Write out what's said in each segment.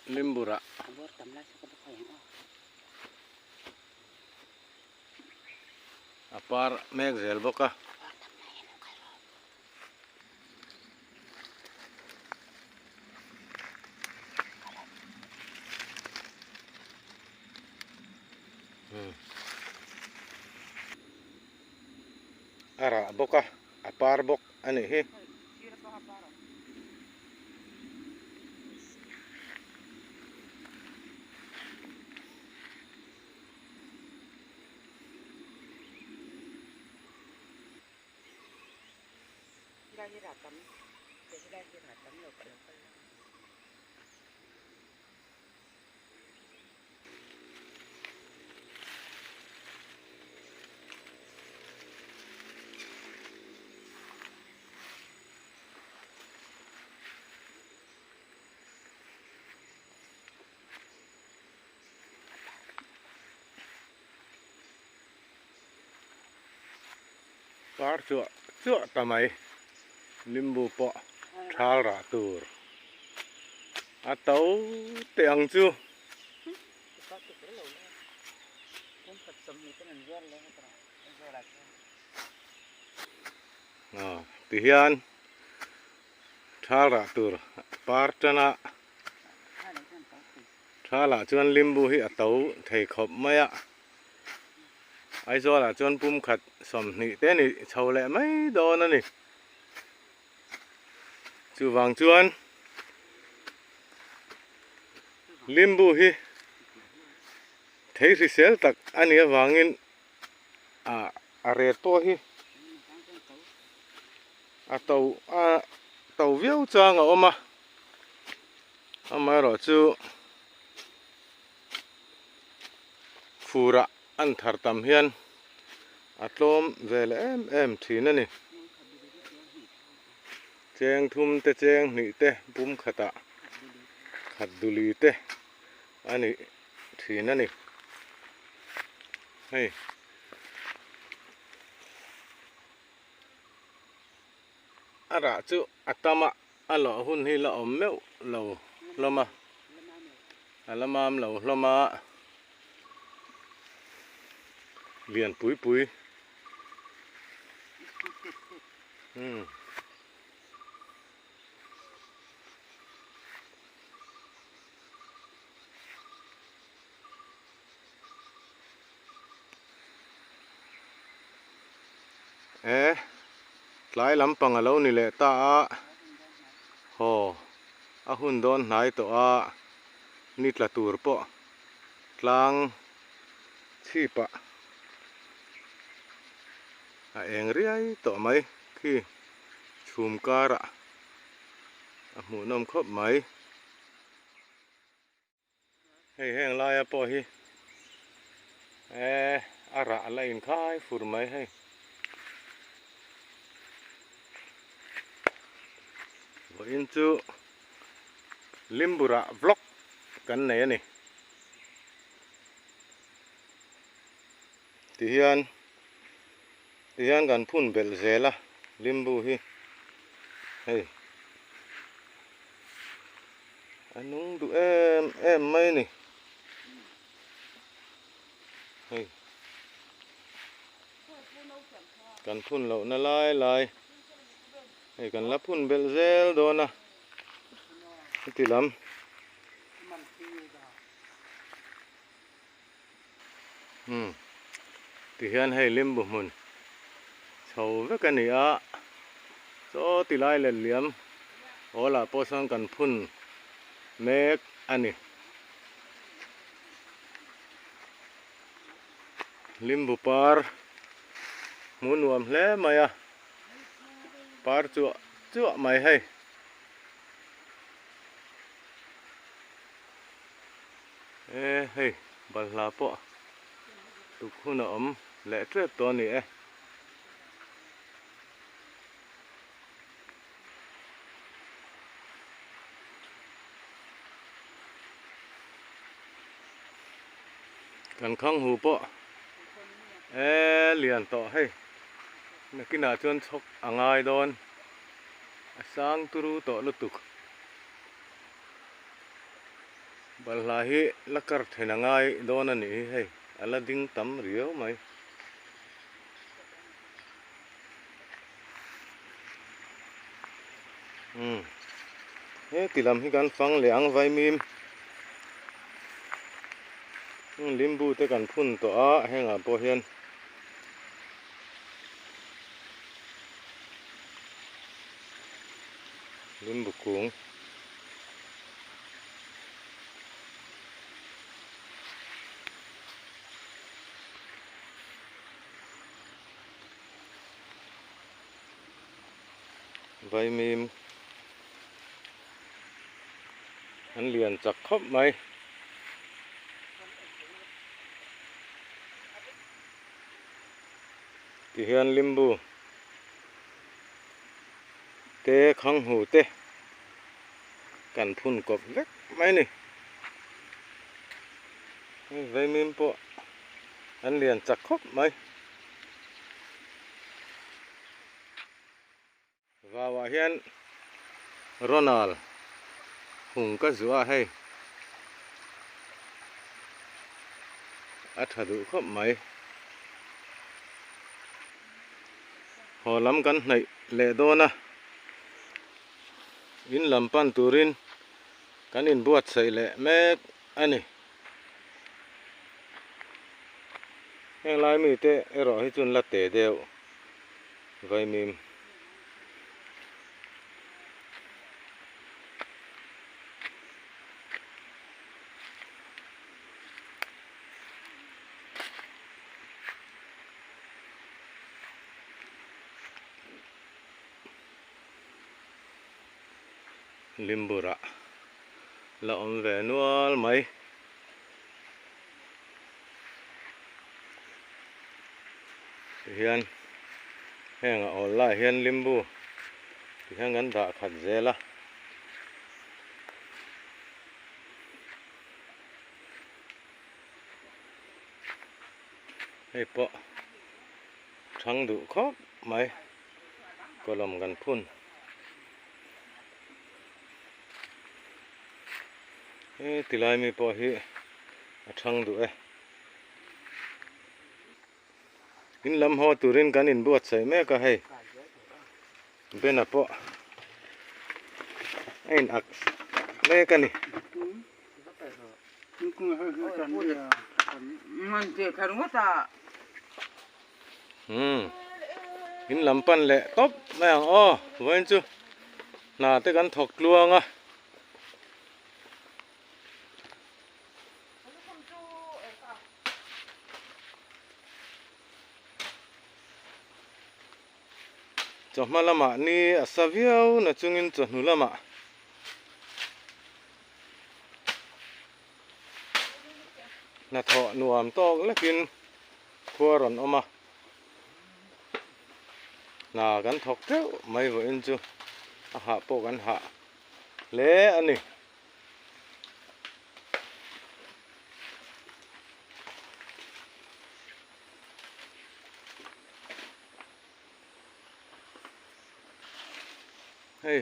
Limbura. A par mek zel bawk a. A rah bawk a, a par bawk a nih hi. Par chuah chuah ta mai limbu pawh thal rah tur a to teh ang chu. Aw tihian thal rah tur par tan a. Thalah chuan limbu hi a to thei khawp mai a, Aizawlah chuan pum khat 20 te ni chho leh mai dawn a ni. Chuvang chuan limbu hi thei hrisel tak a nih avangin a ret pawh hi a to a to viau chang a awm a. Amaherawhchu furah an thar tam hian a tlawm ve leh em em thin a ni. Cheng thum te cheng hnih te pum khatah khat duli te a ni thin a ni. Hei. A rah chu a tam a. A lawh hun hi la awm meuh lo hlawm a, a la mam lo hlawm a, lian pui pui. Umm. E tlai lampang a lo ni leh ta a haw a hun dawn hnai tawh a ni tla tur pawh tlang chhip ah a eng riai tawh mai khi chhum kar ah a hmuhnawm khawp mai. Hei heng laia pawh hi eh a rah la inkhai fur mai hei. Vawiin chu Limburah vlog kan nei a ni. Tihian tihian kan phun belh zel a limbu hi hei. A nung duh em em mai a ni hei kan phun loh na lai lai hei kan la phun belh zel dawn a heti lam umm tihian hei limbu hmun chho vek a ni a chaw ti lai let liam awl ah pawh sawn kan phun mek a ni limbu par hmuh nuam hle mai a par chuah chuah mai hei. E hei balhla pawh tuk hun a awm leh tep tawh a ni e. Kan khang hu pawh e lian tawh hei nakinah chuan chhawk a ngai dawn a sang turu tawh lutuk. Balhla hi la kar then a ngai dawn a nih hi hei a la ding tam riau mai. Umm heti lam hi kan fang leh ang vaimim limbu te kan phun tawh a hengah pawh hian. Limbu kung. Vaimim an lian chak khawp mai. Tihian limbu te khanghu te kan phun kawp vek mai a ni. Hei vaimim pawh an lian chak khawp mai. Vauah hian Ronald hung ka zuah a hei a tha duh khawp mai. Haw lam kan hnaih leh dawn a, in lam pan turin kan inbuatsaih leh mek a ni. Heng lai mite erawh hi chuan la te deuh vaimim. Limburah la awm ve nual mai. Tihian heng a awl lai hian limbu tihian kan dah khat zel a. Hei pawh thang duh khawp mai kawlawm kan phun. He tilai mi pawh hi a thang duh e. In lam haw turin kan inbuatsaih mek a hei. Bena pawh a in ak mek a ni. Umm in lam pan leh tawp mai ang aw vawiin chu hna te kan thawk tluang a. Chawhma lamah ni a sa viau na chungin chawhnu lamah hnathawh nuam tawk lekin khua rawn awm a, hna kan thawk teuh mai vawiin chu a hah pawh kan hah hle a ni. Hei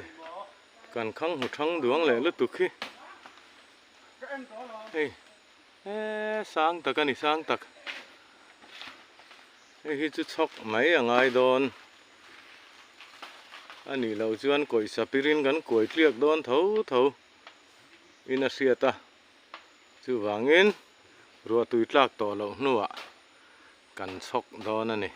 kan khang hmu thang duang leh lutuk hi hei he sang tak a ni sang tak hei hi chu chhawk mai a ngai dawn a nih loh chuan kawihsa pirin kan kuai tliak dawn tho tho in a hriat a chuvangin ruah tui tlak tawh loh hnuah kan chhawk dawn a ni.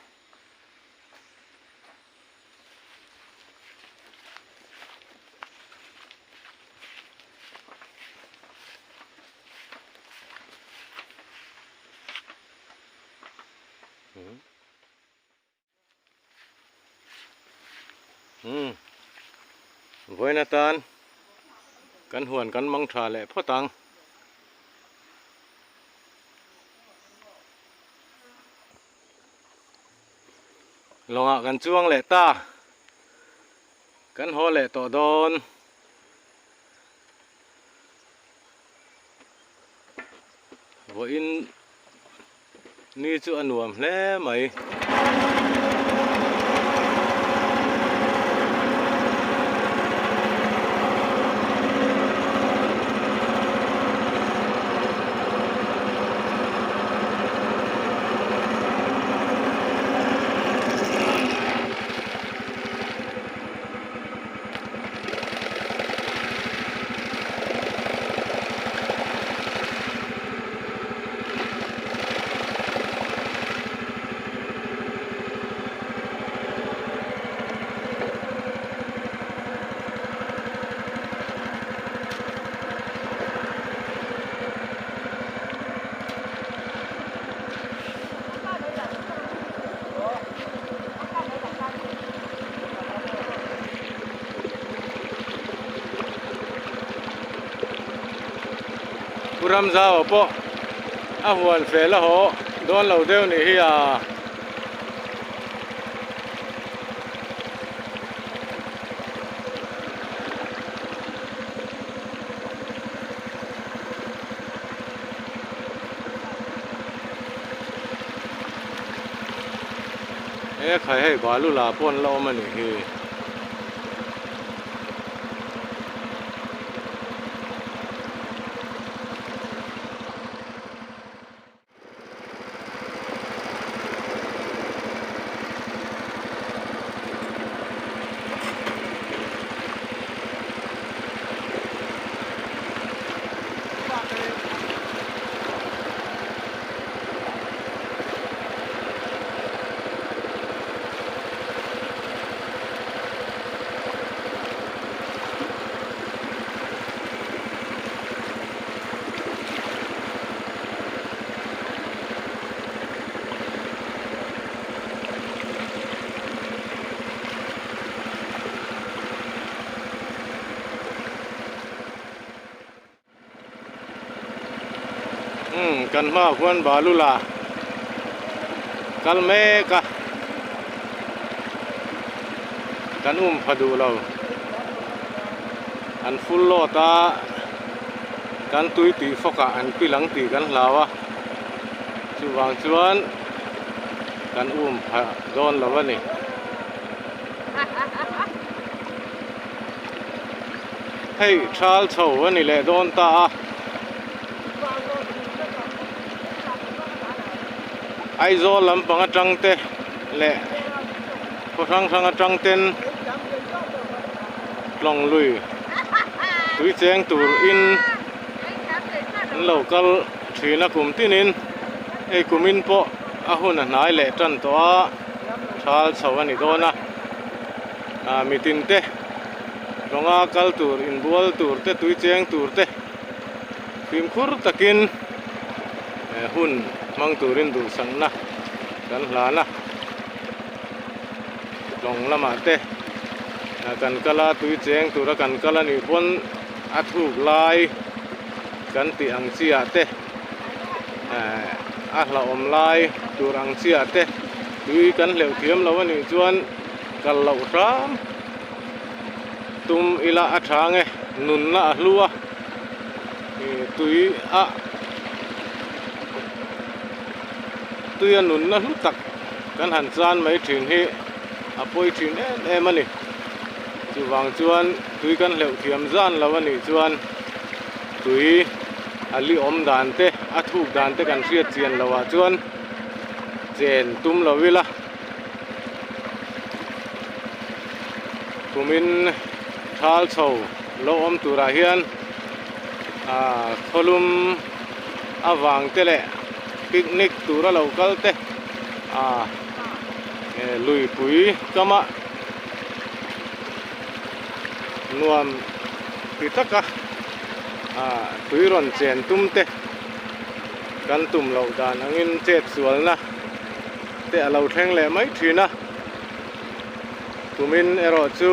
Umm vawiin atan kan huan kan mang tha leh phawt ang. Lawngah kan chuang leh ta kan haw leh tawh dawn. Vawiin ni chu a nuam hle mai. Pu Ramzau pawh a huan fel a haw dawn lo deuh nih hi a. E khai hei balu la pawh an la awm a nih hi. Umm kan hmaah khuan balu la kal mek a kan um pha duh lo an full load a kan tui tih fawk ah an pil ang tih kan hlau a chuvang chuan kan um pha dawn lo a ni. Hei thal chho a ni leh dawn ta a. Aizawl lampang atang te leh khaw hrang hrang atang ten tlawng lui tui cheng tur in an lo kal thin a kum tin in hei kum in pawh a hun a hnai leh tan tawh a thal chho a ni dawn a ah mitin te Lawnga kal tur, inbual tur te, tui cheng tur te fimkhur takin hun hmang turin duhsakna kan hlan a. Lawng lamah te kan kal a, tui cheng tura kan kal a nih pawn a thuk lai kan tih ang chi ah te a hlauhawm lai tur ang chi ah te tui kan hleuh thiam lo a nih chuan kal loh hram. Tum ila a tha nge nunna a hlu a ih tui a tui a nunna hlu tak kan han chan mai thin hi a pawi thin em em a ni chuvang chuan tui kan hleuh thiam zan lo a nih chuan tui a li awm dan te a thuk dan te kan hriat chian loh ah chuan chen tum lo ila. Kumin thal chho lo awm turah hian ah khawlum avang te leh picnic tura lo kal te ah luipui kama nuam ti taka ah tui rawn chen tum te kan tum loh dan angin chet sualna. te a lo thleng leh mai thin a, kumin erawh chu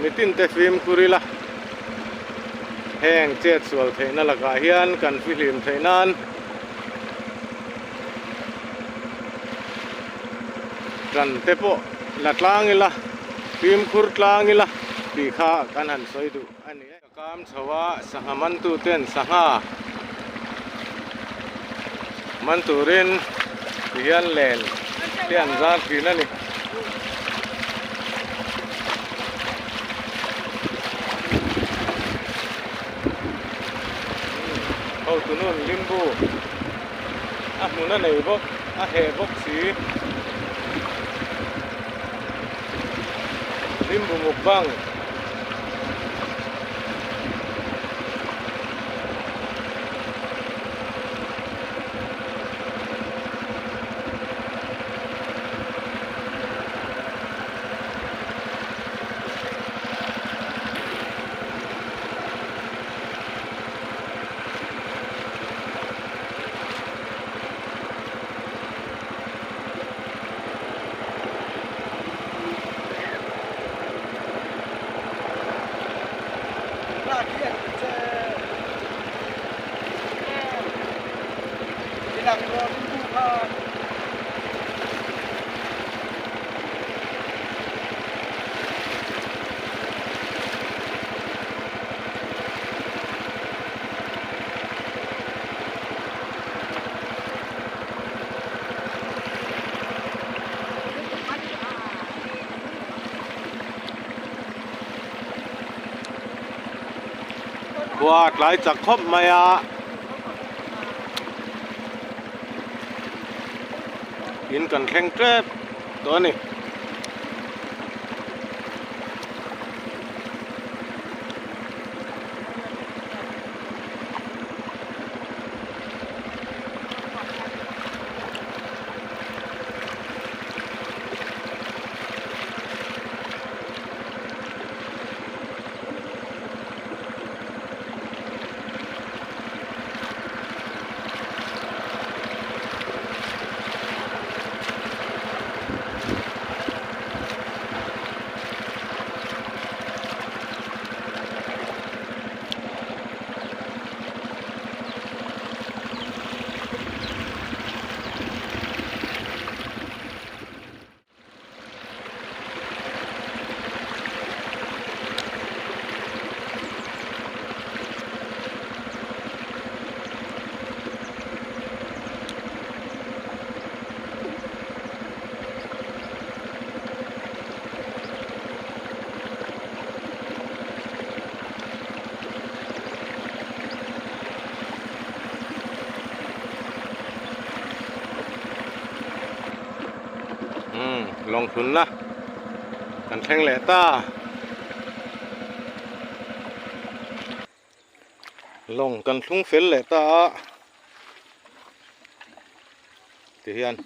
mitin te fimkhur ila heng chet sual theihna lakah hian kan fihlim theih nan tan te pawh la tlang ila fimkhur tlang ila tih kha kan han sawi duh a ni e. Ka kam chho a, sangha mantu ten sangha man turin ti hian len te an zar thin a ni. Hotu nun limbu a hmun a nei bawk a heh bawk si. Limbu mukbang. Khua a tlai chak khawp mai a. In kan thleng tep tawh a ni. Umm lawng hlunna kan thleng leh ta. Lawng kan thlung fel leh ta a tihian.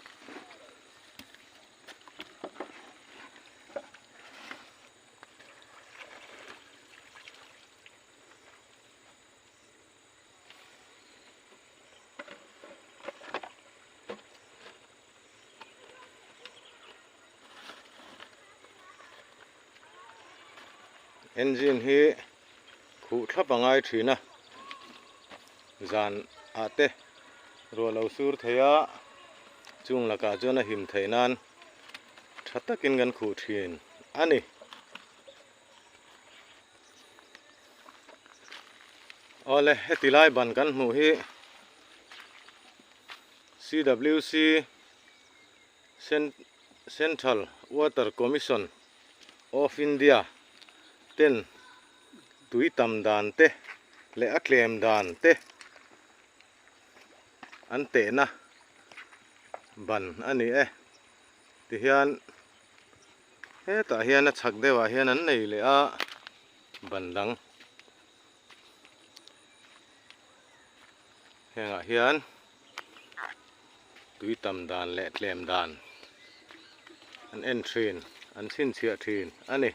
Engine hi khuh thlap a ngai thin a zan ah te ruah lo sur thei a chung lakah chuan a him theih nan tha takin kan khuh thin a ni. Awle heti lai ban kan hmuh hi CWC Central Water Commission of India ten tui tam dan te leh a tlem dan te an tehna ban a ni e. Tihian hetah hian a chhak deuhah hian an nei leh a ban dang. Hengah hian tui tam dan leh tlem dan an en thin, an chhinchhiah thin a ni.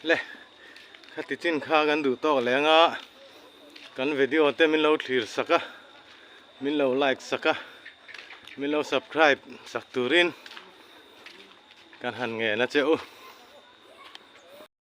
Le khati chin kha kan duh tawk leng a kan video te min lo thlir sak a min lo like sak a min lo subscribe sak turin kan han ngen a che u.